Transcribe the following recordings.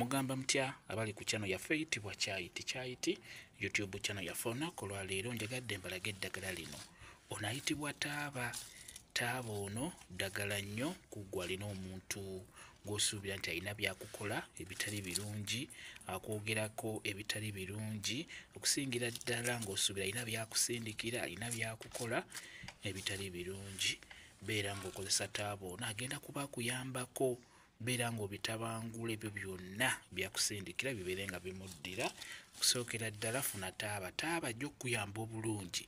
Mugamba mutya abali ku channel yaffe eyitibwa Kyayiti Kyayiti YouTube channel yaffe. Olunaku olwaleero njagadde mbalage eddagala lino. Ono ayitibwa taaba. Taaba ono ddagala nnyo ku ggwe alina omuntu gw'osuubira nti alina by'akukola ebitali birungi, akwogerako ebitali birungi, okusingira ddala ng'osuubira alina by'akusindikira, alina by'akukola ebitali birungi. Beera ng'okozesa taaba ono, agenda kuba akuyambako. Beera ng'obitabangula ebyo byonna by'akusindikira bibeere nga bimuddira. Okusookera ddala funa taaba. Taaba ajja okukuyamba obulungi.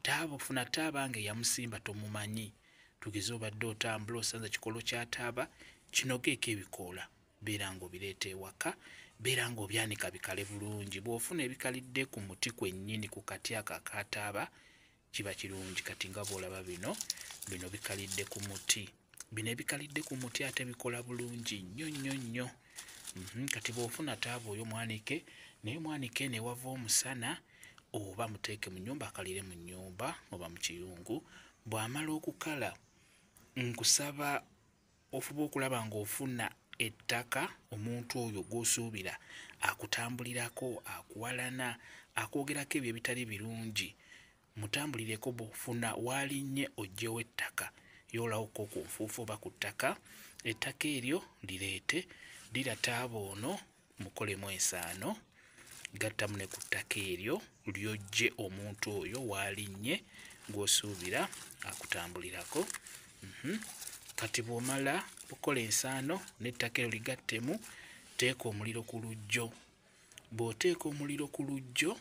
Taaba, funa taaba ng'eyamusimba tomumanyi. Tugeze obadde otambula osanze ekikolo kya taaba, kinogeeko ebikoola, beera ng'obireeta ewaka, beera ng'obyanika bikale bulungi. Bw'ofuna ebikalidde ku muti kwennyini ku kati ako aka taaba kiba kirungi. Kati nga bw'olaba bino, bino bikalidde ku muti. Bino ebikalidde ku muti ate bikola bulungi nnyo nnyo nnyo. Kati bw'ofuna taaba oyo mwanike, naye mwanike eno ewava omusana oba muteeke mu nnyumba akalire mu nnyumba oba mu kiyungu. Bw'amala okukala, nkusaba ofube okulaba ng'ofuna ettaka omuntu oyo gw'osuubira akutambulirako, akuwalana, akwogerako ebyo ebitali birungi. Mutambulireko, bw'ofuna w'alinnye oggyewo ettaka, yoolawoko ku nfuufu oba ku ttaka, ettaka eryo lireete, ddira taaba ono mukolemu ensaano, gattamu ne ku ttaka eryo ly'oggye omuntu oyo w'alinnye gw'osuubira akutambulirako. Kati bw'omala okukola ensaano n'ettaka eryo ligattemu, teeka omuliro ku luggyo. Bw'oteeka omuliro ku luggyo,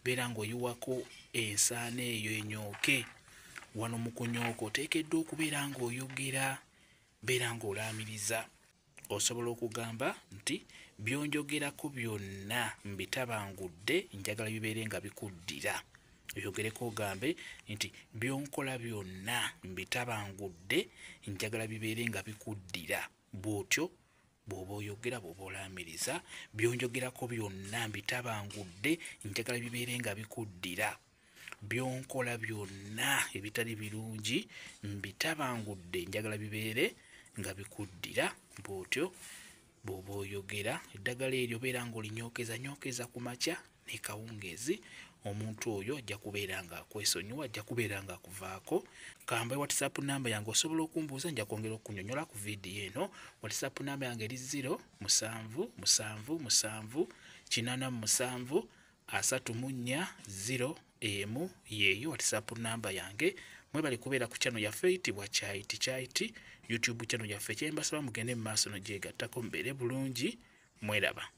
beera ng'oyiwako ensaano eyo enyooke. Wano mu kunyooka oteekeddwa okubeera ng'oyogera, beera ng'olaamiriza. Osobola okugamba nti by'onjogerako byonna mbitabangudde, njagala bibeere nga bikuddira. Oyogereko ogambe nti by'onkola byonna mbitabangudde, njagala bibeere nga bikuddira. Bw'otyo bw'oba oyogera, bw'oba olaamiriza, by'onjogerako byonna mbitabangudde, njagala bibeere nga bikuddira. By'onkola byonna ebitali birungi mbitabangudde, njagala bibeere nga bikuddira. Bw'otyo bw'oba oyogera. Eddagala eryo beera ng'olinyookeza nyookeza ku makya ne kawungeezi. Omuntu oyo ajja kubeera ng'akwesonyiwa, ajja kubeera ng'akuvaako. Kambe WhatsApp namba yange osobola okumbuuza, nja kwongera okukunnyonnyola ku vidiyo eno. WhatsApp namba yange eri 0 7 7 7 87 34 0 1. Yeeyo WhatsApp namba yange. Mwebale kubeera ku channel yaffe eyitibwa Kyayiti Kyayiti YouTube channel yaffe. Kye mbasaba mugende mu maaso n'ogyegattako, mubeere bulungi, mweraba.